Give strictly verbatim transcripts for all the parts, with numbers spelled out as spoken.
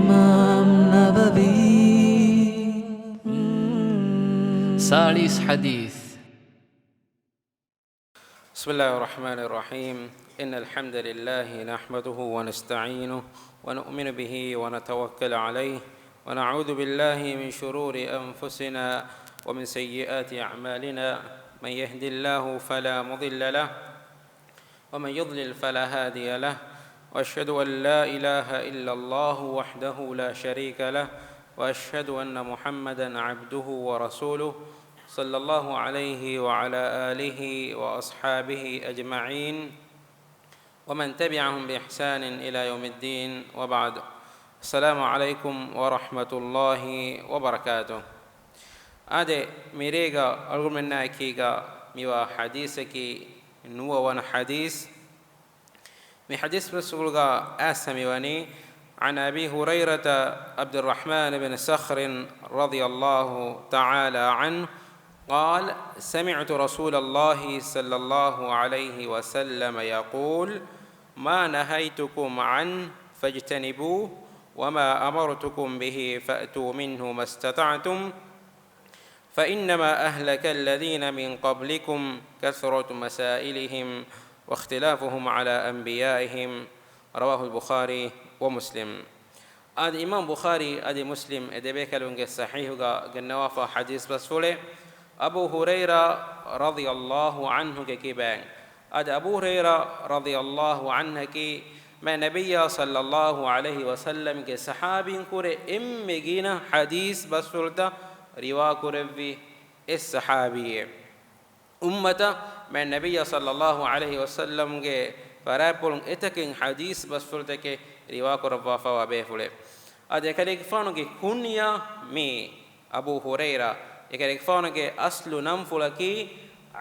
އިމާމް ނަވަވީ. ސާޅީސް ޙަދީޘް. بسم الله الرحمن الرحيم. إن الحمد لله نحمده ونستعينه ونؤمن به ونتوكل عليه ونعوذ بالله من شرور أنفسنا ومن سيئات أعمالنا. من يهد الله فلا مضل له ومن يضلل فلا هادي له، وأشهد أن لا إله إلا الله وحده لا شريك له، وأشهد أن محمدا عبده ورسوله، صلى الله عليه وعلى آله وأصحابه أجمعين، ومن تبعهم بإحسان إلى يوم الدين، وبعد. السلام عليكم ورحمة الله وبركاته. އާދެ، މިރޭގަ އަޅުގަނޑުމެންނާ އެކީގަ މިވާ ޙަދީޘަކީ ނުވަވަނަ ޙަދީޘް. މި ޙަދީޘް ބަސްފުޅުގަ އައިސް މިވަނީ، عن أبي هريرة عبد الرحمن بن صخر رضي الله تعالى عنه قال: سمعت رسول الله صلى الله عليه وسلم يقول: ما نهيتكم عنه فاجتنبوه، وما أمرتكم به فأتوا منه ما استطعتم، فإنما أهلك الذين من قبلكم كثرة مسائلهم واختلافهم على أنبيائهم. رواه البخاري ومسلم. އާދެ، އިމާމް ބުޚާރީ އަދި މުސްލިމް އެ ދެބޭކަލުންގެ ޞަޙީޙުގަ ގެންނަވާފަ ޙަދީޘް ބަސްފުޅެއް، އަބޫ ހުރައިރާ ރަޟިޔަﷲ ޢަންހުގެ ކިބައިން. އަދި އަބޫ ހުރައިރާ ރަޟިޔަﷲ ޢަންހަކީ މާތް ނަބިއްޔާ ޞައްލަﷲ ޢަލައިހި ވަސައްލަމްގެ ޞަޙާބީން ކުރެ އެންމެ ގިނަ ޙަދީޘް ބަސްފުޅުތައް ރިވާކުރެއްވި އެއް ޞަޙާބީއެއް. އުއްމަތަށް މާތް ނަބިއްޔާ ޞައްލަﷲ ޢަލައިހި ވަސައްލަމްގެ ފަރާތްޕުޅުން އެތަކެއް ޙަދީޘް ބަސްފުޅުތަކެއް ރިވާކުރައްވާފައިވާ ބޭފުޅެއް. އަދި އެކަލޭގެފާނުގެ ކުންޔާ މީ އަބޫ ހުރައިރާ. އެކަލޭގެފާނުގެ އަސްލު ނަންފުޅަކީ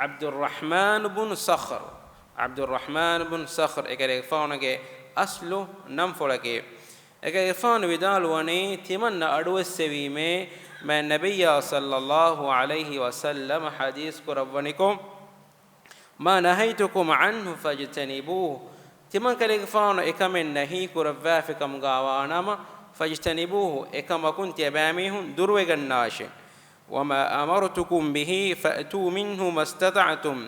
ޢަބްދުއްރަޙްމާން ބުން ޞަޚްރު. ޢަބްދުއްރަޙްމާން ބުން ޞަޚްރު އެކަލޭގެފާނުގެ އަސްލު ނަންފުޅަކީ. އެކަލޭގެފާނު ވިދާޅުވަނީ، ތިމަންނަ އަޑުއެއްސެވީމޭ، މާތް ނަބިއްޔާ ޞައްލަﷲ ޢަލައިހި ވަސައްލަމަ ޙަދީޘް ކުރައްވަނިކޮށް، ما نهيتكم عنه فاجتنبوه، ތިމަން ކަލޭގެފާނު އެކަމެއް ނަހީ ކުރައްވާފި ކަމުގަ ވާނަމަ، فاجتنبوه، އެކަމަކުން ތިޔަބައިމީހުން ދުރުވެގަންނާށެ. وما أمرتكم به فأتوا منه ما استطعتم،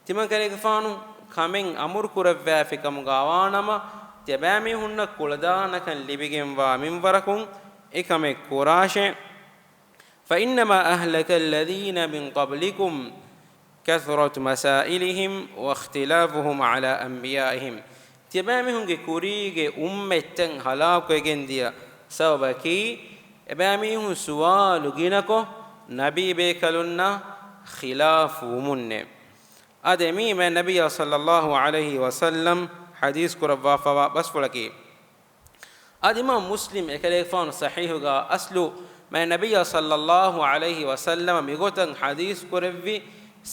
ތިމަން ކަލޭގެފާނު ކަމެއް އަމުރު ކުރައްވާފި ކަމުގަ ވާނަމަ، ތިޔަބައިމީހުންނަށް ކުޅަދާނަކަން ލިބިގެންވާ މިންވަރަކުން އެކަމެއް ކުރާށޭ. فإنما أهلك الذين من قبلكم كثرة مسائلهم واختلافهم على أنبيائهم، ތިޔަބައިމީހުންގެ ކުރީގެ އުއްމަތްތައް ހަލާކުވެގެންދިޔަ ސަބަބަކީ، އެބައިމީހުން ސުވާލު ގިނަކޮށް، ނަބީބޭކަލުންނާ ޚިލާފު ވުމުންނޭ. އާދެ، މީ މާތް ނަބިއްޔާ ޞައްލަﷲ ޢަލައިހި ވަސައްލަމް ޙަދީޘް ކުރައްވާފައިވާ ބަސްފުޅަކީ. އަދި އިމާމް މުސްލިމް އެކަލޭގެފާނު ޞަޙީޙުގަ އަސްލު މާތް ނަބިއްޔާ ޞައްލަﷲ ޢަލައިހި ވަސައްލަމަ މިގޮތަށް ޙަދީޘް ކުރެއްވި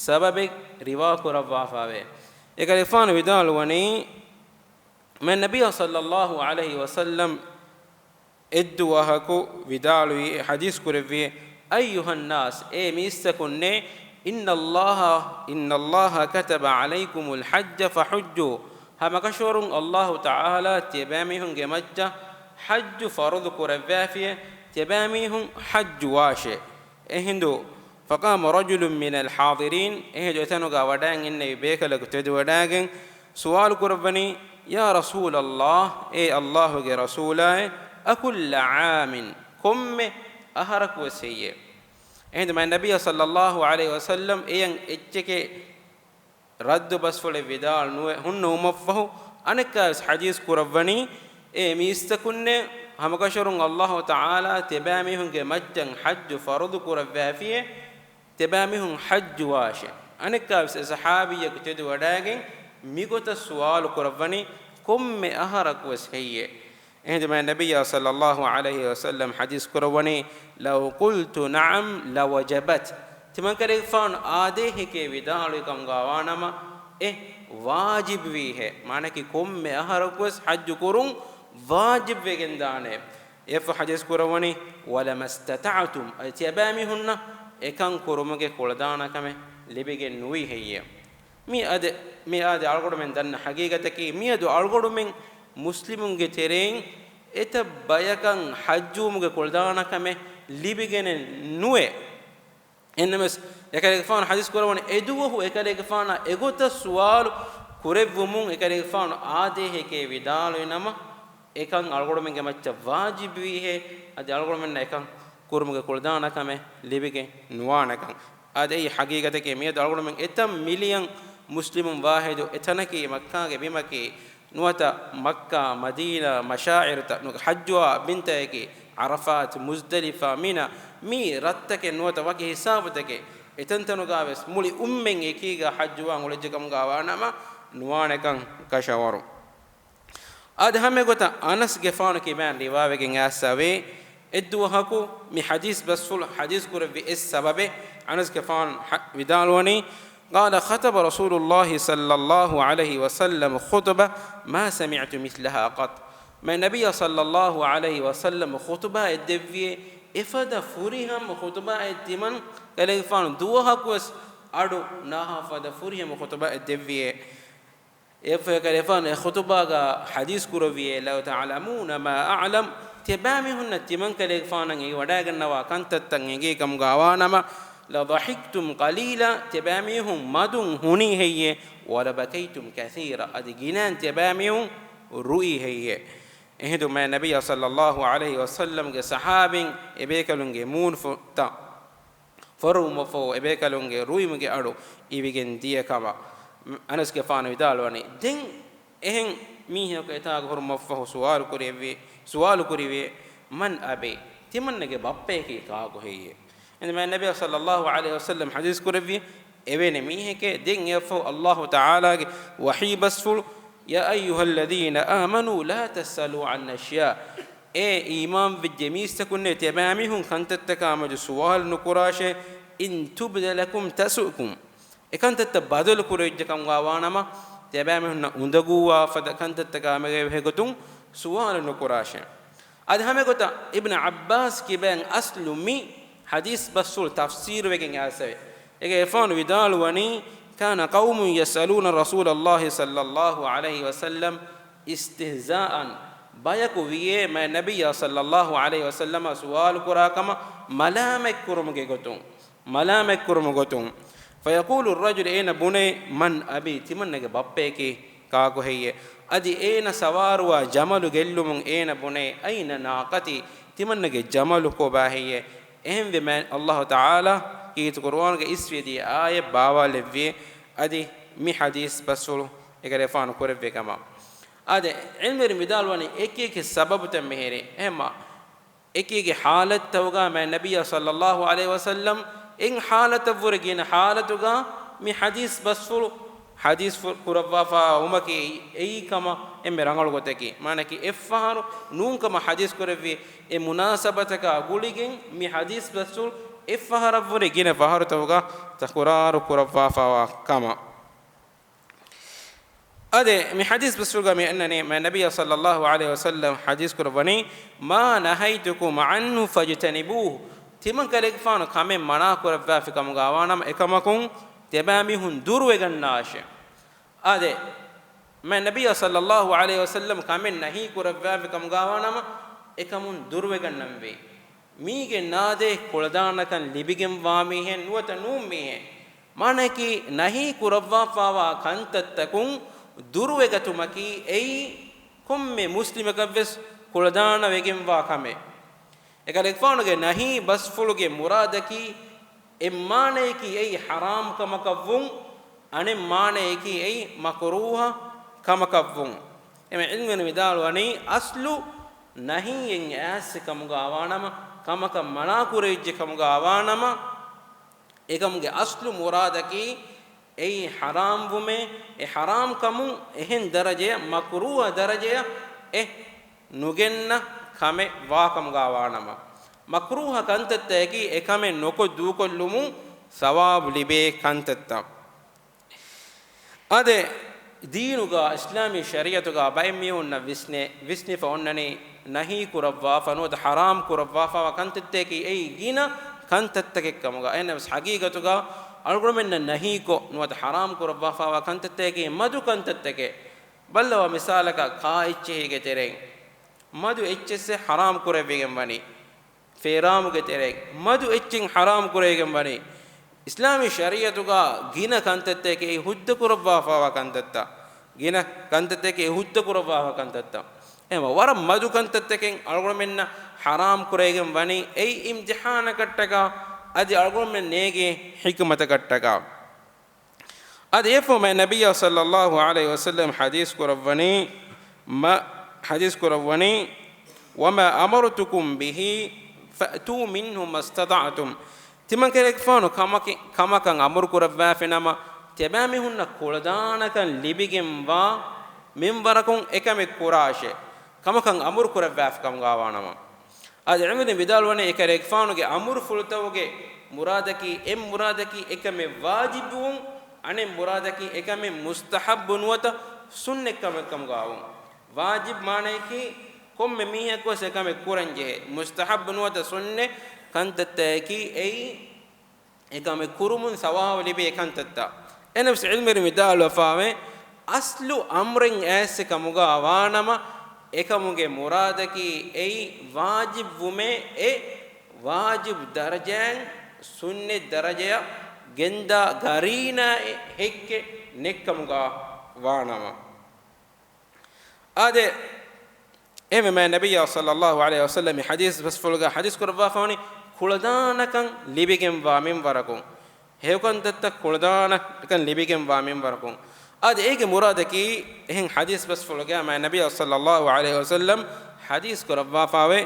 ސަބަބެއް ރިވާ ކުރައްވާފައެވެ. އެކަލޭގެފާނު ވިދާޅުވަނީ، މާތް ނަބިއްޔާ ޞައްލަﷲ ޢަލައިހި ވަސައްލަމް އެއްދުވަހަކު ވިދާޅުވި، ޙަދީޘް ކުރެއްވި، أيها الناس، އޭ މީސްތަކުންނޭ، إن الله، إن الله كتب عليكم الحج فحجوا، ހަމަކަށަވަރުން ﷲ ތަޢާލާ ތިޔަބައިމީހުންގެ މައްޗަށް ޙައްޖު ފަރުޟު ކުރައްވާފިއޭ، ތިޔަބައިމީހުން ޙައްޖު ވާށޭ. އެހިނދު، فقام رجل من الحاضرين، އެހިނދު އެތަނުގަ ވަޑައިގެން އިންނެވި ބޭކަލަކު ތެދުވަޑައިގެން، ސުވާލު ކުރައްވަނީ، يا رسول الله، އޭ ﷲ ގެ ރަސޫލާއޭ، أكل عام، ކޮންމެ އަހަރަކުވެސް ހެއްޔޭ؟ އެހިނދު މާތް ނަބިއްޔާ ޞައްލަﷲ ޢަލައިހި ވަސައްލަމް އެޔަށް އެއްޗެކޭ ރައްދު ބަސްފުޅެއް ވިދާޅު ނުވެ ހުންނެވުމަށްފަހު، އަނެއްކާވެސް ޙަދީޘް ކުރައްވަނީ، އޭ މީސްތަކުންނޭ، ހަމަކަށަވަރުން ﷲ ތަޢާލާ ތިޔަބައިމީހުންގެ މައްޗަށް ޙައްޖު ފަރުޟު ކުރައްވާފިއޭ، ތިޔަބައިމީހުން ޙައްޖު ވާށޭ. އަނެއްކާވެސް އެ ޞަޙާބީއަކު ތެދުވަޑައިގެން މިގޮތަށް ސުވާލު ކުރައްވަނީ، ކޮންމެ އަހަރަކުވެސް ހެއްޔޭ؟ އެހިނދު މާތް ނަބިއްޔާ ޞައްލަﷲ ޢަލައިހި ވަސައްލަމް ޙަދީޘް ކުރައްވަނީ، لو قلت نعم لوجبت، ތިމަން ކަލޭގެފާނު އާދޭ ހެކޭ ވިދާޅުވި ކަމުގަ ވާނަމަ، އެ ވާޖިބުވީހޭ. މާނައަކީ ކޮންމެ އަހަރަކުވެސް ޙައްޖު ކުރުން ވާޖިބުވެގެންދާނެ. އެއަށްފަހު ޙަދީޘް ކުރައްވަނީ، ولما استطعتم، އަދި ތިޔަބައިމީހުންނަށް އެކަން ކުރުމުގެ ކުޅަދާނަކަމެއް ލިބިގެން ނުވީ ހެއްޔޭ؟ މި އަދެ، މި އާދެ އަޅުގަނޑުމެން ދަންނަ ޙަޤީޤަތަކީ، މިއަދު އަޅުގަނޑުމެން މުސްލިމުންގެ ތެރެއިން އެތައް ބަޔަކަށް ޙައްޖުވުމުގެ ކުޅަދާނަކަމެއް ލިބިގެނެއް ނުވޭ. އެހެންނަމަވެސް، އެކަލޭގެފާނު ޙަދީޘް ކުރައްވަނީ، އެދުވަހު އެކަލޭގެފާނާ އެގޮތަށް ސުވާލު ކުރެއްވުމުން އެކަލޭގެފާނު އާދޭހެކޭ ވިދާޅުވި ނަމަ، އެކަން އަޅުގަނޑުމެންގެ މައްޗަށް ވާޖިބުވީހޭ، އަދި އަޅުގަނޑުމެންނަށް އެކަން ކުރުމުގެ ކުޅަދާނަކަމެއް ލިބިގެން ނުވާނެކަން. އާދެ، އެއީ ޙަޤީޤަތަކީ، މިއަދު އަޅުގަނޑުމެން އެތައް މިލިއަން މުސްލިމުން ވާހިދު އެތަނަކީ މައްކާގެ ބިމަކީ، ނުވަތަ މައްކާ، މަދީނާ، މަޝާޢިރުތައް ނު-، ޙައްޖުވާ ބިންތަކަކީ، ޢަރަފާތު، މުޒްދަލިފާ، މިނާ، މި ރަށްތަކެއް ނުވަތަ ވަކި ހިސާބުތަކެއް، އެތަންތަނުގާވެސް މުޅި އުއްމެން އެކީގަ ޙައްޖުވާން އުޅެއްޖެ ކަމުގާ ވާނަމަ، ނުވާނެކަން ކަށަވަރު. އާދެ، ހަމައެގޮތަށް އަނަސްގެފާނު ކިބައިން ރިވާވެގެން އައިސްފަވޭ، އެއްދުވަހަކު މި ޙަދީޘް ބަސްފުޅު ޙަދީޘް ކުރެއްވި އެއް ސަބަބެއް، އަނަސްގެފާނު ޙަ-، ވިދާޅުވަނީ، قال خطب رسول الله صلى الله عليه وسلم خطبة ما سمعت مثلها قط. މާތް ނަބިއްޔާ ޞައްލައްލާހު ޢަލައިހި ވަސައްލަމަ ޚުޠުބާއެއް ދެއްވިއޭ، އެފަދަ ފުރިހަމަ ޚުޠުބާއެއް ތިމަން ކަލޭގެފާނު ދުވަހަކުވެސް އަޑު ނާހާފަދަ ފުރިހަމަ ޚުޠުބާއެއް ދެއްވިއޭ. އެފަދަ ކަލޭގެފާނު އެ ޚުޠުބާގަ ޙަދީޘް ކުރެއްވިއޭ، لو تعلمون ما أعلم، ތިޔަބައިމީހުންނަށް ތިމަން ކަލޭގެފާނަށް އެނގިވަޑައިގަންނަވާ ކަންތައްތައް އެނގޭ ކަމުގާ ވާނަމަ، لضحكتم قليلا، ތިޔަބައިމީހުން މަދުން ހުނީ ހެއްޔޭ، ولبكيتم كثيرا، އަދި ގިނައިން ތިޔަބައިމީހުން ރުއީ ހެއްޔޭ. އެހިނދު މާތް ނަބިއްޔާ ޞައްލައްލާހު ޢަލައިހި ވަސައްލަމްގެ ޞަޙާބީން އެބޭކަލުންގެ މޫނުފުތަށް ފޮރުވުމަށްފަހު އެބޭކަލުންގެ ރުއިމުގެ އަޑު އިވިގެން ދިޔަ ކަމަށް އަނަސްގެފާނު ވިދާޅުވަނީ. ދެން އެހެން މީހަކު އެތާގަ ހުރުމަށްފަހު ސުވާލު ކުރެއްވި، ސުވާލު ކުރެއްވި، من أبي؟ ތިމަންނަގެ ބައްޕަޔަކީ ކާކު ހެއްޔޭ؟ އެހެން މާތް ނަބިއްޔާ ޞައްލައްލާހު ޢަލައިހި ވަސައްލަމް ޙަދީޘް ކުރެއްވި އެވެނި މީހެކޭ. ދެން އެއަށްފަހު ﷲ ތަޢާލާގެ ވަޙީ ބަސްފުޅު، يا أيها الذين آمنوا لا تسألوا عن أشياء، އޭ އީމާންވެއްޖެ މީސްތަކުންނޭ، ތިޔަބައިމީހުން ކަންތައްތަކާ މެދު ސުވާލު ނުކުރާށޭ، إن تبد لكم تسؤكم، އެ ކަންތައްތައް ބަދަލު ކުރެވިއްޖެ ކަމުގާ ވާނަމަ، ތިޔަބައިމީހުންނަށް އުނދަގޫވާ ފަދަ ކަންތައްތަކާ މެދު އެހެން ގޮތުން ސުވާލު ނުކުރާށޭ. އަދި ހަމައެގޮތަށް އިބްނު ޢައްބާސް ކިބައިން އަސްލު މި ޙަދީޘް ބަސްފުޅު ތަފްސީރުވެގެން އައިސްފަވޭ. އޭގެ އެފާނު ވިދާޅުވަނީ، كان قوم يسألون رسول الله صلى الله عليه وسلم استهزاء، ބަޔަކު ވިޔޭ މާތް ނަބިއްޔާ ޞައްލައްލާހު ޢަލައިހި ވަސައްލަމަށް ސުވާލު ކުރާ ކަމަށް މަލާމަތްކުރުމުގެ ގޮތުން، މަލާމަތްކުރުމުގެ ގޮތުން. فيقول الرجل، އޭނަ ބުނޭ، من أبي، ތިމަންނަގެ ބައްޕަޔަކީ ކާކު ހެއްޔޭ؟ އަދި އޭނަ ސަވާރުވާ ޖަމަލު ގެއްލުމުން އޭނަ ބުނޭ، أين ناقتي، ތިމަންނަގެ ޖަމަލު ކޮބާ ހެއްޔޭ؟ އެހެންވެ މާތް ﷲ ތަޢާލާ ކީރިތި ޤުރުއާނުގެ އިސްވެދިޔަ އާޔަތް ބާވާލެއްވި، އަދި މި ޙަދީޘް ބަސްފުޅު އެކަލޭގެފާނު ކުރެއްވި ކަމަށް. އާދެ، ޢިލްމުވެރިން ވިދާޅުވަނީ އެކި އެކި ސަބަބުތައް މިހިރީ. އެހެންމާ، އެކި އެކި ޙާލަތްތަކުގަ މާތް ނަބިއްޔާ ޞައްލައްލާހު ޢަލައިހި ވަސައްލަމް އެއް ޙާލަތަށްވުރެ ގިނަ ޙާލަތުގަ މި ޙަދީޘް ބަސްފުޅު ޙަދީޘް ފު-، ކުރައްވާފާ ވުމަކީ އެއީ ކަމަށް އެންމެ ރަނގަޅު ގޮތަކީ. މާނައަކީ އެއްފަހަރު ނޫން ކަމަށް ޙަދީޘް ކުރެއްވި އެ މުނާސަބަތަކާ ގުޅިގެން މި ޙަދީޘް ބަސްފުޅު އެއްފަހަރަށްވުރެ ގިނަ ފަހަރުތަކުގަ ތަކުރާރު ކުރައްވާފާވާ ކަމަށް. އާދެ، މި ޙަދީޘް ބަސްފުޅުގަ މި އަންނަނީ މާތް ނަބިއްޔާ ޞައްލައްލާހު ޢަލައިހި ވަސައްލަމް ޙަދީޘް ކުރައްވަނީ، ما نهيتكم عنه فاجتنبوه، ތިމަން ކަލޭގެފާނު ކަމެއް މަނާ ކުރައްވާފި ކަމުގާ ވާނަމަ އެކަމަކުން ތިޔަބައިމީހުން ދުރުވެގަންނާށޭ. އާދެ، މާތް ނަބިއްޔާ ޞައްލައްލާހު ޢަލައިހި ވަސައްލަމް ކަމެއް ނަހީ ކުރައްވާފި ކަމުގާ ވާނަމަ އެކަމުން ދުރުވެގަންނަންވީ. މީގެ ނާދޭ ކުޅަދާނަކަން ލިބިގެންވާ މީހެއް ނުވަތަ ނޫން މީހެއް. މާނައަކީ ނަހީ ކުރައްވާފާވާ ކަންތައްތަކުން ދުރުވެގަތުމަކީ އެއީ ކޮންމެ މުސްލިމަކަށްވެސް ކުޅަދާނަވެގެންވާ ކަމެއް. އެކަލޭގެފާނުގެ ނަހީ ބަސްފުޅުގެ މުރާދަކީ އެއް މާނަޔަކީ އެއީ ޙަރާމް ކަމަކަށްވުން، އަނެއް މާނަޔަކީ އެއީ މަކުރޫހަ ކަމަކަށްވުން. އެމެ ޢިލްމުވެރިން ވިދާޅުވަނީ އަސްލު ނަހީއެއް އައިސް ކަމުގާ ވާނަމަ، ކަމަކަށް މަނާ ކުރެވިއްޖެ ކަމުގާ ވާނަމަ، އެކަމުގެ އަސްލު މުރާދަކީ އެއީ ޙަރާމްވުމޭ، އެ ޙަރާމް ކަމުން އެހެން ދަރަޖަޔަށް، މަކުރޫހަ ދަރަޖަޔަށް އެ ނުގެންނަ ކަމެއް ވާކަމުގާ ވާނަމަ، މަކުރޫހަ ކަންތައްތަކަކީ އެކަމެއް ނުކޮށް ދޫކޮށްލުމުން ސަވާބު ލިބޭ ކަންތައްތައް. އާދެ، ދީނުގަ، އިސްލާމީ ޝަރީޢަތުގަ ބައެއް މީހުންނަށް ވިސްނޭ، ވިސްނިފަ އޮންނަނީ ނަހީ ކުރައްވާފަ ނުވަތަ ޙަރާމް ކުރައްވާފަވާ ކަންތައްތަކަކީ އެއީ ގިނަ ކަންތައްތަކެއް ކަމުގަ. އެހެންނަމަވެސް ޙަޤީޤަތުގަ އަޅުގަނޑުމެންނަށް ނަހީކޮށް ނުވަތަ ޙަރާމް ކުރައްވާފަވާ ކަންތައްތަކަކީ މަދު ކަންތައްތަކެއް. ބައްލަވާ މިސާލަކަށް ކާއެއްޗެހީގެ ތެރެއިން މަދު އެއްޗެއްސެއް ޙަރާމް ކުރެވިގެން ވަނީ. ފޭރާމުގެ ތެރެއިން މަދު އެއްޗެއް ޙަރާމް ކުރެވިގެން ވަނީ. އިސްލާމީ ޝަރީޢަތުގަ ގިނަ ކަންތައްތަކެއް ހުއްދަ ކުރައްވާފައިވާ ކަންތައްތައް. ގިނަ ކަންތައްތަކެއް ހުއްދަ ކުރައްވާފަ ކަންތައްތައް. އެހެންވީމަ ވަރަށް މަދު ކަންތައްތަކެއް އަޅުގަނޑުމެންނަށް ޙަރާމް ކުރެވިގެން ވަނީ. އެއީ އިމްތިޙާނަކަށްޓަކާ އަދި އަޅުގަނޑުމެން ނޭގޭ ޙިކުމަތަކަށްޓަކާ. އަދި އެފަހު މާތް ނަބިއްޔާ ޞައްލައްލާހު ޢަލައިހި ވަސައްލަމް ޙަދީޘް ކުރައްވަނީ، މަ-، ޙަދީޘް ކުރައްވަނީ، "وما أمرتكم به فأتوا منه ما استطعتم." ތިމަން ކަލޭގެފާނު ކަމަކި-، ކަމަކަށް އަމުރު ކުރައްވާފިނަމަ، ތިޔަބައިމީހުންނަށް ކުޅަދާނަކަން ލިބިގެންވާ މިންވަރަކުން އެކަމެއް ކުރާށޭ. ކަމަކަށް އަމުރު ކުރައްވާފި ކަމުގަވާނަމަ. އަދި ޢިލްމުވެރިން ވިދާޅުވަނީ، އެކަލޭގެފާނުގެ އަމުރުފުޅުތަކުގެ މުރާދަކީ، އެއް މުރާދަކީ އެކަމެއް ވާޖިބުވުން، އަނެއް މުރާދަކީ އެކަމެއް މުސްތަޙައްބު ނުވަތަ ސުންނަތް ކަމެއް ކަމުގައުވުން. ވާޖިބު މާނަޔަކީ ކޮންމެ މީހަކުވެސް އެކަމެއް ކުރަންޖެހޭ. މުސްތަޙައްބު ނުވަތަ ސުންނަތް ކަންތައްތަކަކީ އެއީ އެކަމެއް ކުރުމުން ސަވާބު ލިބޭ ކަންތައްތައް. އެހެނަސް ޢިލްމުވެރިން ވިދާޅުވެފައިވޭ، އަސްލު އަމްރެއް އައިސް ކަމުގަ ވާނަމަ، އެކަމުގެ މުރާދަކީ އެއީ ވާޖިބުވުމޭ، އެ ވާޖިބު ދަރަޖައިން ސުންނަތް ދަރަޖަޔަށް ގެންދާ ގަރީނާއެއް ހެއްކެއް ނެތްކަމުގަ ވާނަމަ. އާދެ، އެހެންވެ މާތް ނަބިއްޔާ ޞައްލައްލާހު ޢަލައިހި ވަސައްލަމް ޙަދީޘް ބަސްފުޅުގަ ޙަދީޘް ކުރައްވާފަވަނީ ކުޅަދާނަކަން ލިބިގެންވާ މިންވަރަކުން، ހެޔޮކަންތައްތައް ކުޅަދާނަކަން ލިބިގެންވާ މިންވަރަކުން. އާދެ، އޭގެ މުރާދަކީ، އެހެން ޙަދީޘް ބަސްފުޅުގަ މާތް ނަބިއްޔާ ޞައްލައްލާހު ޢަލައިހި ވަސައްލަމް ޙަދީޘް ކުރައްވާފަވޭ،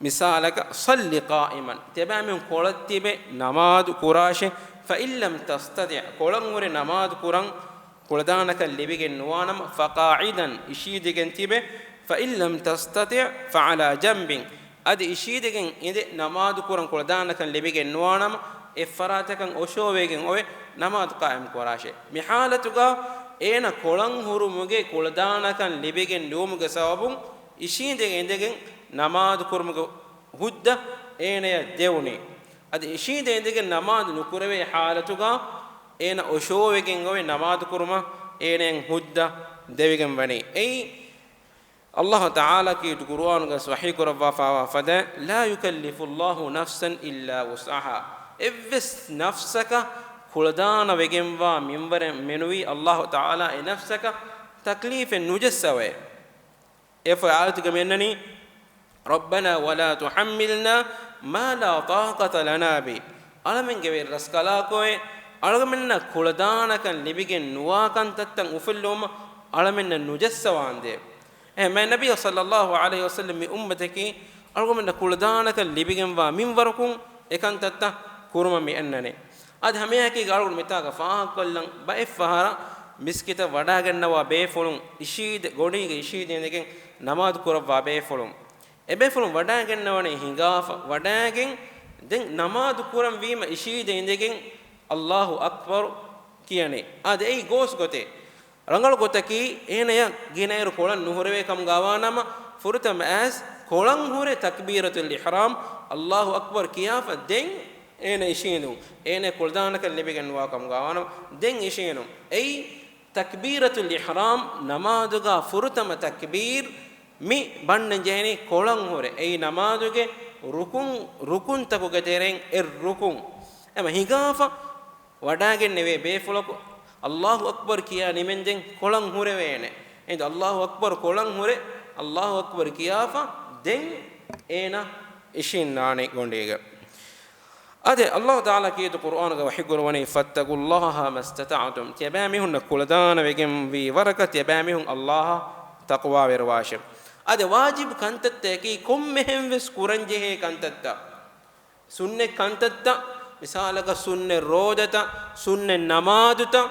މިސާލަކަށް، "صل قائما." ތިޔަބައިމީހުން ކޮޅަށް ތިބެ ނަމާދު ކުރާށޭ. "فإن لم تستطع." ކޮޅަށް ހުރެ ނަމާދު ކުރަން ކުޅަދާނަކަން ލިބިގެން ނުވާނަމަ، "فقاعدا." އިށީދެގެން ތިބެ. "فإن لم تستطع فعلى جنب." އަދި އިށީދެގެން އިނދެ ނަމާދު ކުރަން ކުޅަދާނަކަން ލިބިގެން ނުވާނަމަ، އެއްފަރާތަކަށް އޮށޯވެގެން އޮވެ ނަމާދު ޤާއިމް ކުރާށޭ. މި ޙާލަތުގަ އޭނަ ކޮޅަށް ހުރުމުގެ ކުޅަދާނަކަން ލިބިގެން ނުވުމުގެ ސަބަބުން އިށީނދެގެން އިނދެގެން ނަމާދު ކުރުމުގެ ހުއްދަ އޭނަޔަށް ދެވުނީ. އަދި އިށީނދެ އިނދެގެން ނަމާދު ނުކުރެވޭ ޙާލަތުގަ އޭނަ އޮށޯވެގެން އޮވެ ނަމާދު ކުރުމަށް އޭނަޔަށް ހުއްދަ ދެވިގެން ވަނީ. އެއީ، ﷲ ތަޢާލާ ކީރިތި ޤުރުއާނުގަ ވަޙީ ކުރައްވާފައިވާ ފަދައިން، "لا يكلف الله نفسا إلا وسعها." އެއްވެސް ނަފްސަކަށް ކުޅަދާނަ ވެގެންވާ މިންވަރެއް މެނުވީ ﷲ ތަޢާލާ އެ ނަފްސަކަށް ތަކްލީފެއް ނުޖައްސަވައޭ. އެފަ އާޔަތުގަ މިއަންނަނީ، "ربنا ولا تحملنا ما لا طاقة لنا به." އަޅަމެންގެ ވެރި ރަސްކަލާކޮއެ، އަޅަމެންނަށް ކުޅަދާނަކަން ލިބިގެން ނުވާ ކަންތައްތައް އުފުއްލުވުމަށް އަޅަމެންނަށް ނުޖައްސަވާނދޭ. އެހެން މާތް ނަބިއްޔާ ޞައްލައްލާހު ޢަލައިހި ވަސައްލަމް މި އުއްމަތަކީ އަޅުގަނޑުމެންނަށް ކުޅަދާނަކަން ލިބިގެންވާ މިންވަރަކުން އެކަންތައްތައް ކުރުމަށް މި އަންނަނީ. އަދި ހަމައެކީގަ އަޅުގަނޑު މިތާގަ ފާހަގަކޮށްލަން ބައެއް ފަހަރަށް މިސްކިތަށް ވަޑާގަންނަވާ ބޭފުޅުން އިށީދެ-، ގޮނޑީގަ އިށީދެ އިނދެގެން ނަމާދު ކުރައްވާ ބޭފުޅުން. އެބޭފުޅުން ވަޑާގަންނަވަނީ ހިނގާފަ، ވަޑާގެން ދެން ނަމާދު ކުރަން ވީމަ އިށީދެ އިނދެގެން ﷲ އަކްބަރު ކިޔަނީ. އާދެ، އެއީ ގޯސް ގޮތެއް. ރަނގަޅު ގޮތަކީ، އޭނަޔަށް ގިނައިރު ކޮޅަށް ނުހުރެވޭ ކަމުގަވާނަމަ، ފުރަތަމަ އައިސް ކޮޅަށް ހުރެ ތަކްބީރަތުލް އިޙްރާމް، ﷲ އަކްބަރު ކިޔާފަ ދެން އޭނަ އިށީނދުން. އޭނަ ކުޅަދާނަކަން ލިބިގެން ނުވާ ކަމުގަވާނަމަ، ދެން އިށީނދުން. އެއީ ތަކްބީރަތުލް އިޙްރާމް، ނަމާދުގަ ފުރަތަމަ ތަކްބީރް މި ބަންނަން ޖެހެނީ ކޮޅަށް ހުރެ. އެއީ ނަމާދުގެ ރުކުން، ރުކުންތަކުގެ ތެރެއިން އެއް ރުކުން. އެމަ ހިނގާފަ ވަޑާގެންނެވޭ ބޭފުޅަކު ﷲ އަކްބަރު ކިޔާ ނިމެންދެން ކޮޅަށް ހުރެވޭނެ. އެހިނދު ﷲ އަކްބަރު ކޮޅަށް ހުރެ، ﷲ އަކްބަރު ކިޔާފަ ދެން އޭނަ އިށީންނާނެ ގޮނޑީގަ. އާދެ، ﷲ ތަޢާލާ ކީރިތި ޤުރުއާނުގަ ވަޙީ ކުރައްވަނީ، "فاتقوا الله ما استطعتم." ތިޔަބައި މީހުންނަށް ކުޅަދާނަ ވެގެންވީ ވަރަކަށް ތިޔަބައި މީހުން ﷲ އަށް ތަޤްވާވެރިވާށެވެ. އާދެ، ވާޖިބު ކަންތައްތަކީ ކޮންމެހެން ވެސް ކުރަންޖެހޭ ކަންތައްތައް. ސުންނަތް ކަންތައްތައް، މިސާލަކަށް ސުންނަތް ރޯދަތައް، ސުންނަތް ނަމާދުތައް،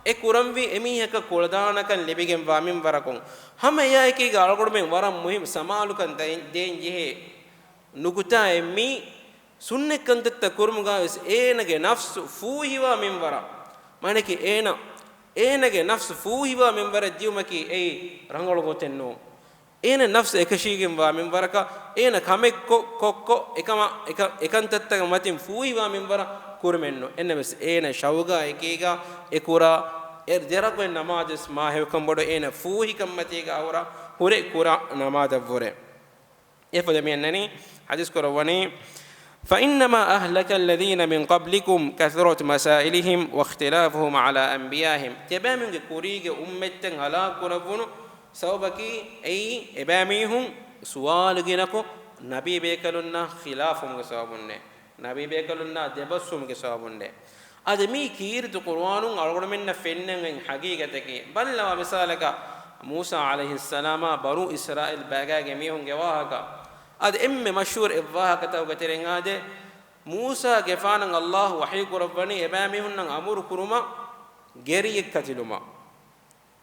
އެ ކުރަންވީ އެމީހަކަށް ކުޅަދާނަކަން ލިބިގެންވާ މިންވަރަކުން. ހަމަ އެއާއެކީގަ އަޅުގަނޑުމެން ވަރަށް މުހިއްމު ސަމާލުކަން ދޭން، ދޭން ޖެހޭ ނުކުތާއެއް މީ. ސުންނަތް ކަންތައްތައް ކުރުމުގަވެސް އޭނަގެ ނަފްސު ފޫހިވާ މިންވަރަށް، މާނައަކީ އޭނަ، އޭނަގެ ނަފްސު ފޫހިވާ މިންވަރަށް ދިޔުމަކީ އެއީ ރަނގަޅު ގޮތެއް ނޫން. އޭނަ ނަފްސު އެކަށީގެންވާ މިންވަރަކަށް އޭނަ ކަމެއްކޮށް، ކޮށްކޮށް، އެކަމަ-، އެކަ-، އެކަންތައްތަކަށް މަތިން ފޫހިވާ މިންވަރަށް ކުރުމެއްނު. އެންނަމެސް އޭނަ ޝައުގާ އެކީގަ އެކުރާ އެ ދެރަކުޅެ ނަމާދުވެސް މާ ހެޔޮކަން ބޮޑު އޭނަ ފޫހިކަންމަތީގަ އަހުރާ ހުރެ ކުރާ ނަމާދަށްވުރެ. އެފަދަ މި އަންނަނީ ޙަދީޘް ކުރައްވަނީ، فإنما أهلك الذين من قبلكم كثرت مسائلهم واختلافهم على أنبيائهم. ތިޔަބައިމީހުންގެ ކުރީގެ އުއްމަތްތައް ހަލާކު ކުރައްވުނު ސަބަބަކީ އެއީ، އެބައިމީހުން ސުވާލު ގިނަކޮށް ނަބީ ބޭކަލުންނާ ޚިލާފުވުމުގެ ސަބަބުންނޭ. ނަބީ ބޭކަލުންނާ ދެބަސްވުމުގެ ސަބަބުންނޭ. އަދި މީ ކީރިތި ޤުރުއާނުން އަޅުގަނޑުމެންނަށް ފެންނަން އޮތް ޙަޤީޤަތަކީ. ބައްލަވާ މިސާލަކަށް، މޫސާ ޢަލައިހިއްސަލާމާ ބަނޫ އިސްރާއީލް ބައިގާގެ މީހުންގެ ވާހަކަ. އަދި އެންމެ މަޝްހޫރު އެއްވާހަކަތަކުގެ ތެރެއިން އާދޭ، މޫސާގެފާނަށް ﷲ ވަޙީ ކުރައްވަނީ އެބައިމީހުންނަށް އަމުރު ކުރުމަށް ގެރިއެއް ކަތިލުމަށް.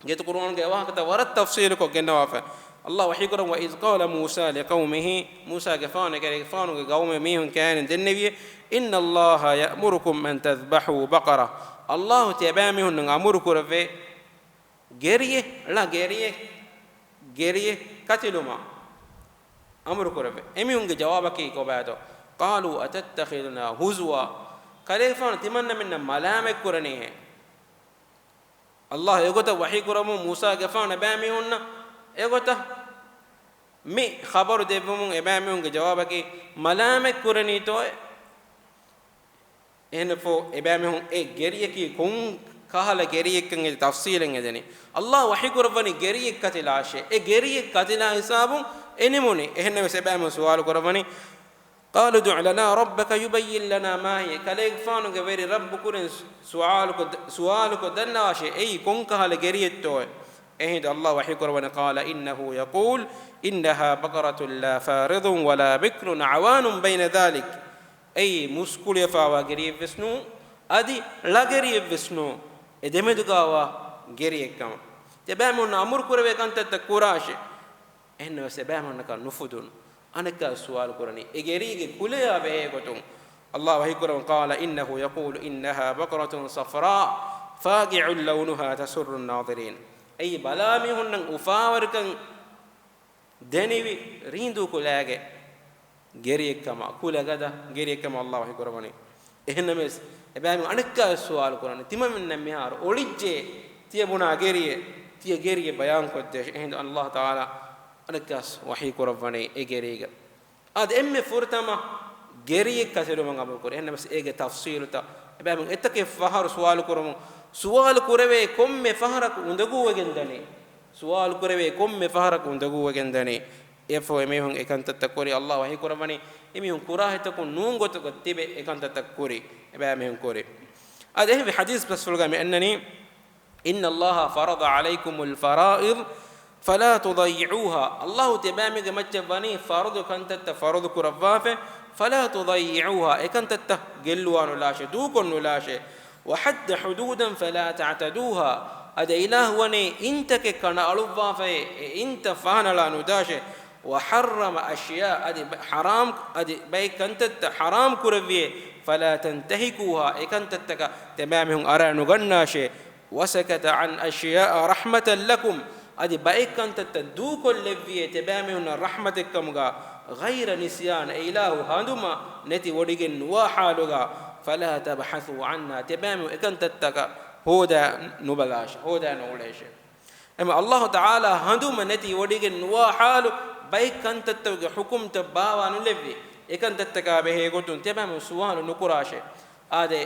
ގޭތު ޤުރުއާނުގެ އެވާހަކަތައް ވަރަށް ތަފްޞީލުކޮށް ގެންނަވާފަ. ﷲ ވަޙީކުރަން، وإذ قال موسى لقومه، މޫސާގެފާނު އެކަލޭގެފާނުގެ ޤައުމެއް މީހުން ކައިރިން ދެންނެވިއޭ، إن الله يأمركم أن تذبحوا بقرة. ﷲ ތިޔަބައިމީހުންނަށް އަމުރު ކުރެއްވޭ، ގެރިއެއް، ޅަ ގެރިއެއް، ގެރިއެއް ކަތިލުމަށް އަމުރު ކުރެއްވޭ. އެމީހުންގެ ޖަވާބަކީ ކޮބާތޯ؟ قالوا أتتخذنا هزوا. ކަލޭގެފާނު ތިމަންނަމެންނަށް މަލާމަތް ކުރަނީހޭ؟ ﷲ އެގޮތަށް ވަޙީ ކުރަމުން މޫސާގެފާނު އެބައިމީހުންނަށް އެގޮތަށް މި ޚަބަރު ދެއްވުމުން އެބައިމީހުންގެ ޖަވާބަކީ، މަލާމަތް ކުރަނީތޯއޭ؟ އެހެންފޯ އެބައިމީހުން އެ ގެރިއަކީ ކޮން ކަހަލަ ގެރިއެއްކަން އެ ތަފްޞީލެއް އެދެނީ. ﷲ ވަޙީ ކުރައްވަނީ ގެރިއެއް ކަތިލާށޭ. އެ ގެރިއެއް ކަތިލާ ހިސާބުން އެ ނިމުނީ. އެހެންނަމަވެސް އެބައިމީހުން ސުވާލު ކުރައްވަނީ، قالوا ادع لنا ربك يبين لنا ما هي. ކަލޭގެފާނުގެ ވެރި ރައްބު ކުރިން ސުވާލުކޮށް، ސުވާލުކޮށް ދަންނަވާށޭ، އެއީ ކޮންކަހަލަ ގެރިއެއްތޯއޭ؟ އެހިނދު ﷲ ވަޙީކުރައްވަނީ، قال إنه يقول إنها بقرة لا فارض ولا بكر عوان بين ذلك. އެއީ މުސްކުޅިވެފާވާ ގެރިއެއްވެސް ނޫން، އަދި ޅަ ގެރިއެއްވެސް ނޫން، އެ ދެމެދުގާވާ ގެރިއެއްކަމަށް. ތިޔަބައިމީހުންނަށް އަމުރު ކުރެވޭ ކަންތައްތައް ކުރާށޭ. އެހެންނަމަވެސް އެބައިމީހުންނަކަށް ނުފުދުނު. އަނެއްކާ ސުވާލު ކުރަނީ އެ ގެރީގެ ކުލަޔާ ބެހޭ ގޮތުން. ﷲ ވަޙީކުރައްވަނީ، قال إنه يقول إنها بقرة صفراء فاقع لونها تسر الناظرين. އެއީ ބަލާ މީހުންނަށް އުފާވެރިކަން ދެނިވި ރީނދޫ ކުލައިގެ ގެރިއެއްކަމަށް، ކުލަގަދަ ގެރިއެއްކަމަށް ﷲ ވަޙީކުރައްވަނީ. އެހެންނަމަވެސް، އެބައިމީހުން އަނެއްކާވެސް ސުވާލު ކުރަނީ، ތިމަންމެންނަށް މިހާރު އޮޅިއްޖެ ތިޔަ ބުނާ ގެރިއެއް، ތިޔަ ގެރިއެއް ބަޔާންކޮށްދޭށޭ. އެހިނދު ﷲ ތަޢާލާ އަނެއްކާވެސް ވަޙީކުރައްވަނީ އެ ގެރީގަ. އާދެ، އެންމެ ފުރަތަމަ ގެރިއެއް ކަތިލުމަށް އަމުރު ކުރޭ. އެހެންނަމަވެސް އޭގެ ތަފްޞީލުތައް އެބައިމީހުން އެތަކެއް ފަހަރު ސުވާލު ކުރަމުން، ސުވާލު ކުރެވޭ ކޮންމެ ފަހަރަކު އުނދަގޫވެގެން ދަނީ. ސުވާލު ކުރެވޭ ކޮންމެ ފަހަރަކު އުނދަގޫވެގެން ދަނީ. އެއަށްފަހު އެމީހުން އެކަންތައްތައް ކުރީ. ﷲ ވަޙީކުރައްވަނީ، އެމީހުން ކުރާ ހިތަކުން ނޫން ގޮތަކަށް ތިބެ އެކަންތައްތައް ކުރީ. އެބައިމީހުން ކުރީ. އާދެ، އެހެންވެ ޙަދީޘް ބަސްފުޅުގަ މި އަންނަނީ، إن الله فرض عليكم الفرائض فلا تضيعوها. ﷲ ތިޔަބައިމީހުންގެ މައްޗަށް ވަނީ ފަރުޟު ކަންތައްތައް ފަރުޟު ކުރައްވާފަ، فلا تضيعوها، އެކަންތައްތައް ގެއްލުވާނުލާށޭ، ދޫކޮށްނުލާށޭ. وحد حدودا فلا تعتدوها، އަދި އިލާހު ވަނީ އިންތަކެއް ކަނޑައަޅުއްވާފައޭ، އެ އިންތައް ފަހަނަޅާ ނުދާށޭ. وحرم أشياء، އަދި ބަ-، ޙަރާމް، އަދި ބައެއް ކަންތައްތައް ޙަރާމް ކުރެއްވިއޭ، فلا تنتهكوها، އެކަންތައްތަކަށް ތިޔަބައިމީހުން އަރައި ނުގަންނާށޭ. وسكت عن أشياء رحمة لكم، އަދި ބައެއް ކަންތައްތައް ދޫކޮށްލެއްވިއޭ ތިޔަބައިމީހުންނަށް ރަޙްމަތެއްކަމުގަ، غير نسيان، އެ އިލާހު ހަނދުމަ ނެތި ވޮޑިގެން ނުވާ ޙާލުގަ، فلا تبحثوا عنها، ތިޔަބައިމީހުން އެކަންތައްތަކަށް ހޯދާ ނުބަލާށޭ، ހޯދާ ނުއުޅޭށޭ. އެމަ ﷲ ތަޢާލާ ހަނދުމަ ނެތި ވޮޑިގެން ނުވާ ޙާލު، ބައެއް ކަންތައްތަކުގެ ޙުކުމްތައް ބާވާ ނުލެއްވި، އެކަންތައްތަކާ ބެހޭ ގޮތުން ތިޔަބައިމީހުން ސުވާލު ނުކުރާށޭ. އާދެ،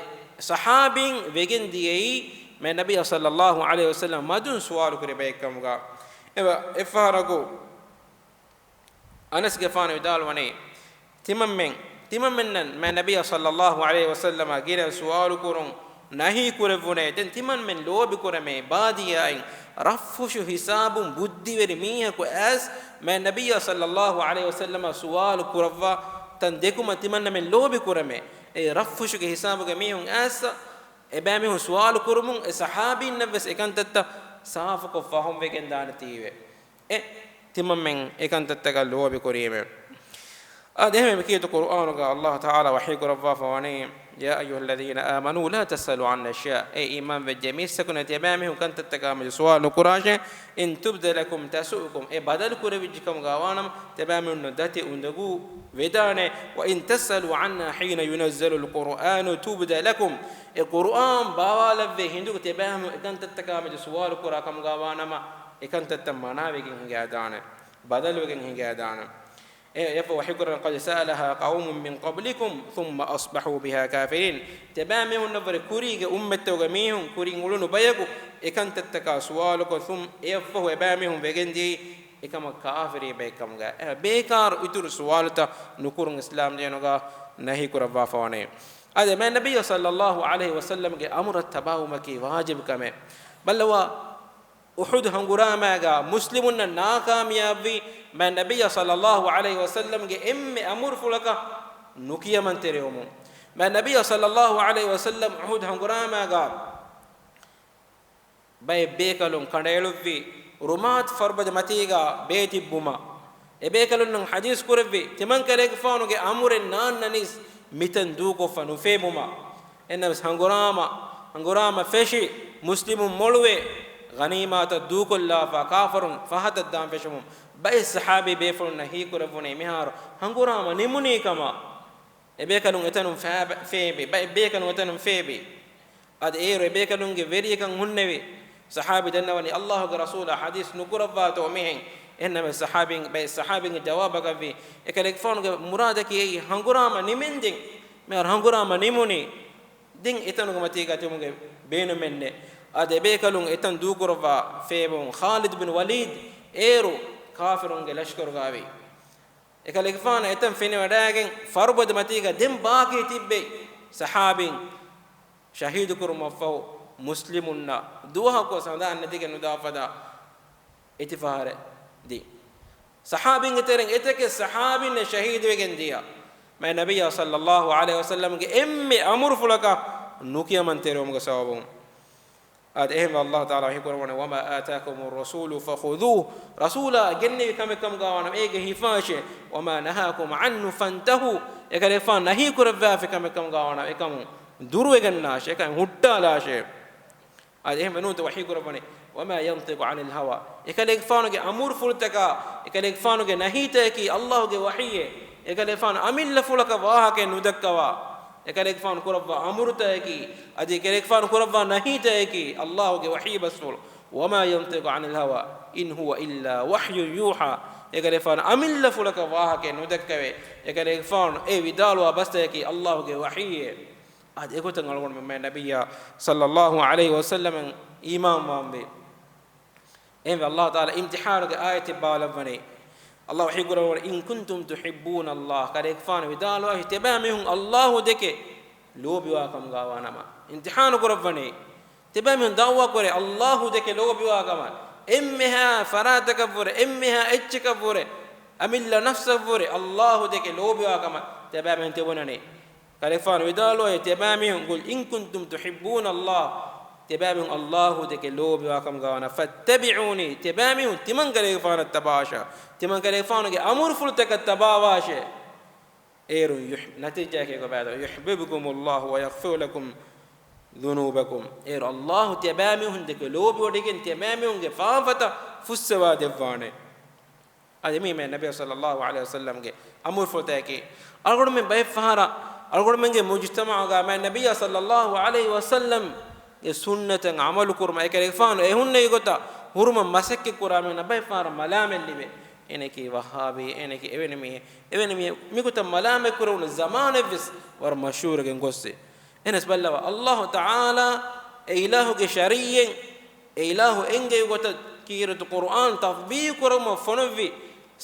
ޞަޙާބީން ވެގެން ދިޔައީ މާތް ނަބިއްޔާ ޞައްލައްލާހު ޢަލައިހި ވަސައްލަމަ މަދުން ސުވާލު ކުރި ބައެއްކަމުގަ. އެވަ-، އެއްފަހަރަކު އަނަސްގެފާނު ވިދާޅުވަނީ، ތިމަންމެން، ތިމަންމެންނަށް މާތް ނަބިއްޔާ ޞައްލައްލާހު ޢަލައިހި ވަސައްލަމަ ގިނަ ސުވާލު ކުރުން ނަހީ ކުރެއްވުނޭ. ދެން ތިމަންމެން ލޯބި ކުރަމޭ، ބާދިޔާއިން ރަށްފުށު ހިސާބުން ބުއްދިވެރި މީހަކު އައިސް މާތް ނަބިއްޔާ ޞައްލައްލާހު ޢަލައިހި ވަސައްލަމަ ސުވާލު ކުރައްވާ ތަން ދެކުމަށް ތިމަންނަމެން ލޯބި ކުރަމޭ. އެ ރަށްފުށުގެ ހިސާބުގެ މީހުން އައިސް އެބައިމީހުން ސުވާލު ކުރުމުން އެ ޞަޙާބީންނަށްވެސް އެކަންތައްތައް ސާފުކޮށް ފަހުމް ވެގެން ދާނެތީވެ. އެ ތިމަންމެން އެކަންތައްތަކަށް ލޯބި ކުރީމެ. އާދެ، އެހެންވެ މި ކީރިތި ޤުރުއާނުގަ ﷲ ތަޢާލާ ވަޙީ ކުރައްވާފަ ވަނީ، يا أيها الذين آمنوا لا تسألوا عن أشياء، އޭ އީމާން ވެއްޖެ މީސްތަކުންނޭ، ތިޔަބައިމީހުން ކަންތައްތަކާ މެދު ސުވާލު ނުކުރާށޭ. إن تبد لكم تسؤكم، އެ ބަދަލު ކުރެވިއްޖެ ކަމުގަ ވާނަމަ، ތިޔަބައިމީހުންނަށް ދަތި އުނދަގޫ ވެދާނެ. وإن تسألوا عنها حين ينزل القرآن تبد لكم، އެ ޤުރުއާން ބާވާލެއްވި ހިނދުގަ ތިޔަބައިމީހުން އެކަންތައްތަކާ މެދު ސުވާލު ކުރާ ކަމުގަ ވާނަމަ، އެކަންތައްތައް މަނާވެގެން ހިނގާދާނެ، ބަދަލުވެގެން ހިނގާދާނެ. އެ، އެއަށްފަހު ވަޙީކުރަން، قد سألها قوم من قبلكم ثم أصبحوا بها كافرين. ތިބާމީހުންނަށްވުރެ ކުރީގެ އުއްމަތްތަކުގެ މީހުން، ކުރިން އުޅުނު ބަޔަކު އެކަންތައްތަކާ ސުވާލުކޮށް، އެއަށްފަހު އެބާމީހުން ވެގެންދިޔައީ އެކަމަށް ކާފިރީ ބައެއްކަމުގަ. އެ ބޭކާރު އިތުރު ސުވާލުތައް ނުކުރުން އިސްލާމް ދީނުގަ ނަހީކުރައްވާފަވަނީ. އާދެ، މާތް ނަބިއްޔާ ޞައްލައްލާހު ޢަލައިހި ވަސައްލަމްގެ އަމުރަށް ތަބާވުމަކީ ވާޖިބު ކަމެއް. ބައްލަވާ، އުޙުދު ހަނގުރާމާގާ މުސްލިމުންނަށް ނާކާމިޔާބުވީ މާތް ނަބިއްޔާ ޞައްލައްލާހު ޢަލައިހި ވަސައްލަމްގެ އެންމެ އަމުރުފުޅަކަށް ނުކިޔަމަންތެރިވުމުން. މާތް ނަބިއްޔާ ޞައްލައްލާހު ޢަލައިހި ވަސައްލަމް އުޙުދު ހަނގުރާމާގާ ބައެއް ބޭކަލުން ކަނޑައެޅުއްވި ރުމާތު ފަރުބަދަ މަތީގާ ބޭތިއްބުމަށް، އެބޭކަލުންނަށް ޙަދީޘް ކުރެއްވި، ތިމަންކަލޭގެފާނުގެ އަމުރެއް ނާންނަނީސް މިތަން ދޫކޮށްފަ ނުފޭބުމަށް. އެހެންނަމަވެސް ހަނގުރާމަ، ހަނގުރާމަ ފެށި، މުސްލިމުން މޮޅުވެ، ޣަނީމާތައް ދޫކޮށްލާފަ، ކާފަރުން ފަހަތަށް ދާން ފެށުމުން، ބައެއް ޞަޙާބީ ބޭފުޅުންނަށް ހީކުރެއްވުނީ މިހާރު ހަނގުރާމަ ނިމުނީ ކަމަށް. އެބޭކަލުން އެތަނުން ފޭބެ-، ފޭބި، ބައެއް ބޭކަލުން އެތަނުން ފޭބި. އަދި އޭރު އެބޭކަލުންގެ ވެރިޔަކަން ހުންނެވި. ޞަޙާބީ ދަންނަވަނީ، ﷲ ގެ ރަސޫލާ ޙަދީޘް ނުކުރައްވާތޯ މިހެން. އެހެންނަމަވެސް ޞަޙާބީން، ބައެއް ޞަޙާބީންގެ ޖަވާބަކަށްވީ، އެކަލޭގެފާނުގެ މުރާދަކީ އެއީ ހަނގުރާމަ ނިމެންދިން. މިހާރު ހަނގުރާމަ ނިމުނީ. ދެން އެތަނުގެ މަތީގަ ތިބުމުގެ ބޭނުމެއްނެއް. އަދި އެބޭކަލުން އެތަން ދޫކުރައްވާ ފޭބުން ޚާލިދު ބިން ވަލީދު އޭރު ކާފިރުންގެ ލަޝްކަރުގައިވީ. އެކަލޭގެފާނު އެތަން ފެނިވަޑައިގެން ފަރުބަދަ މަތީގަ ދެން ބާކީ ތިއްބެވި ޞަޙާބީން ޝަހީދުކުރުމަށްފަހު މުސްލިމުންނަށް ދުވަހަކުވެސް ހަނދާން ނެތިގެން ނުދާފަދަ އެތިފަހަރެއް ދީ. ޞަޙާބީންގެ ތެރެއިން އެތަކެއް ޞަޙާބީންނެއް ޝަހީދުވެގެން ދިޔަ. މާތް ނަބިއްޔާ ޞައްލައްލާހު ޢަލައިހި ވަސައްލަމްގެ އެންމެ އަމުރުފުޅަކަށް ނުކިޔަމަންތެރިވުމުގެ ސަބަބުން. އާދެ، އެހެންވެ، ﷲ ތަޢާލާ ވަޙީކުރައްވަނީ، وما آتاكم الرسول فخذوه. ރަސޫލާ ގެންނެވި ކަމެއް ކަމުގައިވާނަމަ އޭގެ ހިފާށޭ. وما نهاكم عنه فانتهوا. އެކަލޭގެފާނު ނަހީކުރައްވާފި ކަމެއް ކަމުގައިވާނަމަ އެކަމުން ދުރުވެގަންނާށޭ، އެކަމުން ހުއްޓާލާށޭ. އާދެ، އެހެންވެ ނޫންތަ ވަޙީކުރައްވަނީ، وما ينطق عن الهوى. އެކަލޭގެފާނުގެ އަމުރުފުޅުތަކާ، އެކަލޭގެފާނުގެ ނަހީތަކަކީ ﷲ ގެ ވަޙީއޭ. އެކަލޭގެފާނު އަމިއްލަފުޅަކަށް ވާހަކައެއް ނުދައްކަވާ. އެކަލޭގެފާނު ކުރައްވާ އަމުރުތަކަކީ، އަދި އެކަލޭގެފާނު ކުރައްވާ ނަހީތަކަކީ ﷲ ގެ ވަޙީ ބަސްފުޅު. وما ينطق عن الهوى إن هو إلا وحي يوحى. އެކަލޭގެފާނު އަމިއްލަފުޅަކަށް ވާހަކައެއް ނުދައްކަވޭ. އެކަލޭގެފާނު އެ ވިދާޅުވާ ބަސްތަކަކީ ﷲ ގެ ވަޙީއޭ. އަދި އެގޮތަށް އަޅުގަނޑުމެން މާތް ނަބިއްޔާ ޞައްލައްލާހު ޢަލައިހި ވަސައްލަމަށް އީމާންވާންވީ. އެހެންވެ، ﷲ ތަޢާލާ އިމްތިޙާނުގެ އާޔަތެއް ބާލައްވަނީ. ﷲ ވަޙީކުރައްވަނީ، إن كنتم تحبون الله. ކަލޭގެފާނު ވިދާޅުވާށި، ތިބާމީހުން ﷲ ދެކެ ލޯބިވާ ކަމުގައިވާނަމަ. އިމްތިޙާނު ކުރައްވަނީ. ތިބާމީހުން ދަޢުވާ ކުރޭ ﷲ ދެކެ ލޯބިވާ ކަމަށް. އެންމެހާ ފަރާތަކަށްވުރެ، އެންމެހާ އެއްޗަކަށްވުރެ، އަމިއްލަ ނަފްސަށްވުރެ ﷲ ދެކެ ލޯބިވާ ކަމަށް ތިބާމީހުން ތިބުނަނީ. ކަލޭގެފާނު ވިދާޅުވައި، ތިބާމީހުން، قل إن كنتم تحبون الله، ތިބާމީހުން ﷲ ދެކެ ލޯބިވާ ކަމުގައިވާނަމަ، فاتبعوني، ތިބާމީހުން ތިމަންކަލޭގެފާނަށް ތަބާވާށޭ، ތިމަންކަލޭގެފާނުގެ އަމުރުފުޅުތަކަށް ތަބާވާށޭ. އޭރު ޔުޙް-، ނަތީޖާއަކީ ކޮބާތޯ؟ يحببكم الله ويغفر لكم ذنوبكم. އޭރު ﷲ ތިބާމީހުން ދެކެ ލޯބިވޮޑިގެން ތިބާމީހުންގެ ފާފަތައް ފުއްސަވާ ދެއްވާނެ. އަދި މީ މާތް ނަބިއްޔާ ޞައްލައްލާހު ޢަލައިހި ވަސައްލަމްގެ އަމުރުފުޅުތަކަކީ. އަޅުގަނޑުމެން ބައެއް ފަހަރަށް އަޅުގަނޑުމެންގެ މުޖުތަމަޢުގަ މާތް ނަބިއްޔާ ޞައްލައްލާހު ޢަލައިހި ވަސައްލަމްގެ ސުންނަތަށް ޢަމަލު ކުރުމަށް، އެކަލޭގެފާނު އެ ހުންނެވި ގޮތަށް ހުރުމަށް މަސައްކަތް ކުރާ މީހުންނަށް ބައެއް ފަހަރަށް މަލާމަތް ލިބޭ. އޭނައަކީ ވައްހާބީ، އޭނައަކީ އެވެނި މީހެއް، އެވެނި މީހެއް، މިގޮތަށް މަލާމަތް ކުރެވުނު ޒަމާނެއްވެސް ވަރަށް މަޝްހޫރުވެގެން ގޮއްސޭ. އެހެނަސް ބައްލަވާ، ﷲ ތަޢާލާ އެ އިލާހުގެ ޝަރީޢަތް، އެ އިލާހު އެންގެވި ގޮތަށް ކީރިތި ޤުރްއާން ތަޠްބީޤު ކުރުމަށް ފޮނުއްވި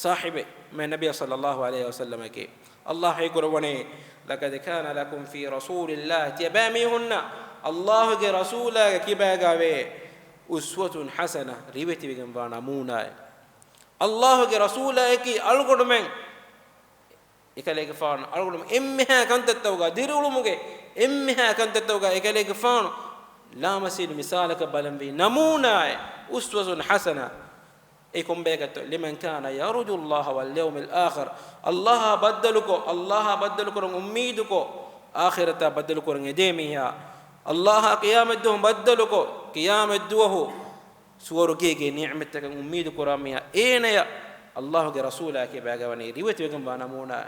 ޞާޙިބެއް މާތް ނަބިއްޔާ ޞައްލައްލާހު ޢަލައިހި ވަސައްލަމަކީ. ﷲ ވަޙީކުރައްވަނީ، لقد كان لكم في رسول الله، ތިޔަބައިމީހުންނަށް ﷲ ގެ ރަސޫލާގެ ކިބާގައިވޭ أسوة حسنة، ރިވެތިވެގެންވާ ނަމޫނާއެއް. ﷲ ގެ ރަސޫލާއަކީ އަޅުގަނޑުމެން އެކަލޭގެފާނު އަޅުގަނޑު އެންމެހާ ކަންތައްތަކުގަ، ދިރިއުޅުމުގެ އެންމެހާ ކަންތައްތަކުގަ އެކަލޭގެފާނު ލާމަސީލު މިސާލަކަށް ބަލަންވީ ނަމޫނާއެއް، أسوة حسنة. އެ ކޮންބައެކަށްތޯ؟ لمن كان يرجو الله واليوم الآخر. ﷲ އާ ބައްދަލުކޮށް، ﷲ އާ ބައްދަލުކުރަން އުއްމީދުކޮށް، އާޚިރަތާ ބައްދަލުކުރަން އެދޭ މީހާ. ﷲ އާ ޤިޔާމަތްދުވަހު ބައްދަލުކޮށް، ޤިޔާމަތްދުވަހު ސުވަރުގޭގެ ނިޢުމަތްތަކަށް އުއްމީދު ކުރާ މީހާ، އޭނަޔަށް ﷲ ގެ ރަސޫލާ ކިބާގަ ވަނީ ރިވެތިވެގެންވާ ނަމޫނާ.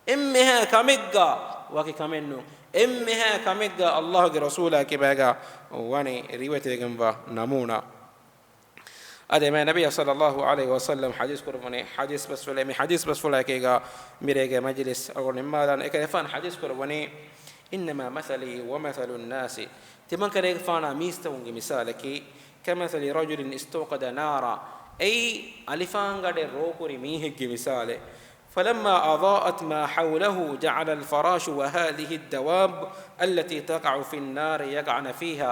އެންމެހާ ކަމެއްގަ ވަކި ކަމެއް ނޫން. އެންމެހާ ކަމެއްގަ ﷲ ގެ ރަސޫލާ ކިބާގަ ވަނީ ރިވެތިވެގެންވާ ނަމޫނާ. އާދެ، މާތް ނަބިއްޔާ ޞައްލައްލާހު ޢަލައިހި ވަސައްލަމަ ޙަދީޘް ކުރައްވަނީ، ޙަދީޘް ބަސްފުޅެއް، މި ޙަދީޘް ބަސްފުޅާ އެކީގަ މިރޭގެ މަޖިލިސް އަޅުގަނޑު ނިންމާލާނަން. އެކަލޭގެފާނު ޙަދީޘް ކުރައްވަނީ، إنما مثلي ومثل الناس، ތިމަންކަލޭގެފާނާ މީސްތަކުންގެ މިސާލަކީ، كمثل رجل استوقد نارا، އެއީ އަލިފާންގަޑެއް ރޯކުރި މީހެއްގެ މިސާލެއް. فلما أضاءت ما حوله جعل الفراش وهذه الدواب التي تقع في النار يقعن فيها.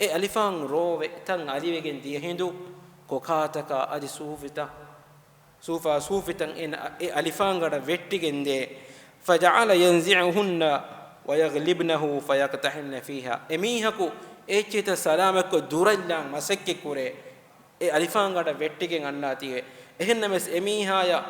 އެ އަލިފާން ރޯވެ ތަން އަލިވެގެން ދިޔަ ހިނދު ކޮކާތަކާ އަދި ސޫފިތައް، ސޫފާ ސޫފިތައް އެ އަލިފާންގަޑަށް ވެއްޓިގެންދޭ. فجعل ينزعهن ويغلبنه فيقتحمن فيها. އެމީހަކު އެއްޗެތައް ސަލާމަތްކޮށް ދުރަށްލާން މަސައްކަތްކުރޭ. އެ އަލިފާންގަޑަށް ވެއްޓިގެން އަންނާތީވެ. އެހެންނަމަވެސް އެމީހާޔަށް،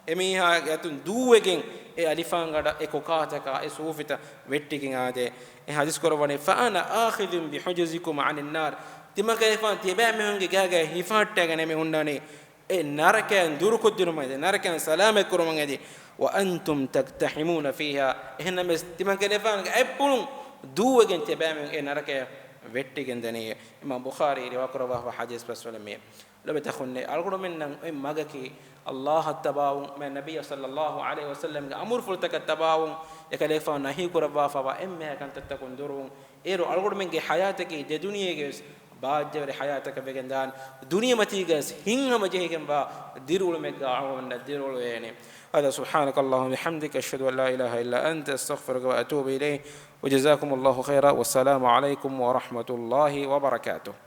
އެމީހާގެ އަތުން ދޫވެގެން އެ އަލިފާންގަޑަށް އެ ކޮކާތަކާ އެ ސޫފިތައް ވެއްޓިގެން އާދޭ. އެ ޙަދީޘް ކުރައްވަނީ، فأنا آخذ بحجزكم عن النار. ތިމަންކަލޭގެފާނު ތިޔަބައިމީހުންގެ ގާގަ ހިފަހައްޓައިގެން މި ހުންނާނީ. އެ ނަރަކައިން ދުރުކޮށްދިނުމަށް، ނަރަކައިން ސަލާމަތްކުރުމަށް އެދި، وأنتم تقتحمون فيها، އެހެންނަމަވެސް ތިމަންކަލޭގެފާނުގެ އަތްޕުޅުން ދޫވެގެން ތިޔަބައިމީހުން އެ ނަރަކަޔަށް ވެއްޓިގެން ދަނީ. އިމާމް ބުޚާރީ ރިވާކުރައްވާފަ ޙަދީޘް ބަސްފުޅެއް މިއީ. ލޮބުވެތި އަޚުންނޭ، އަޅުގަނޑުމެންނަށް އޮތް މަގަކީ ﷲ އަށް ތަބާވުން، މާތް ނަބިއްޔާ ޞައްލައްލާހު ޢަލައިހި ވަސައްލަމްގެ އަމުރުފުޅުތަކަށް ތަބާވުން، އެކަލޭގެފާނު ނަހީ ކުރައްވާފައިވާ އެންމެހާ ކަންތައްތަކުން ދުރުވުން. އޭރު އަޅުގަނޑުމެންގެ ޙަޔާތަކީ ދެ ދުނިޔޭގެ ވެސް ބާއްޖަވެރި ޙަޔާތަކަށް ވެގެން ދާން، ދުނިޔެމަތީގަ ވެސް ހިތްހަމަޖެހިގެންވާ ދިރިއުޅުމެއްގަ އަޅުގަނޑަށް ދިރިއުޅުވޭނެ. هذا، سبحانك اللهم وبحمدك، أشهد أن لا إله إلا أنت، أستغفرك وأتوب إليك، وجزاكم الله خيرا، والسلام عليكم ورحمة الله وبركاته.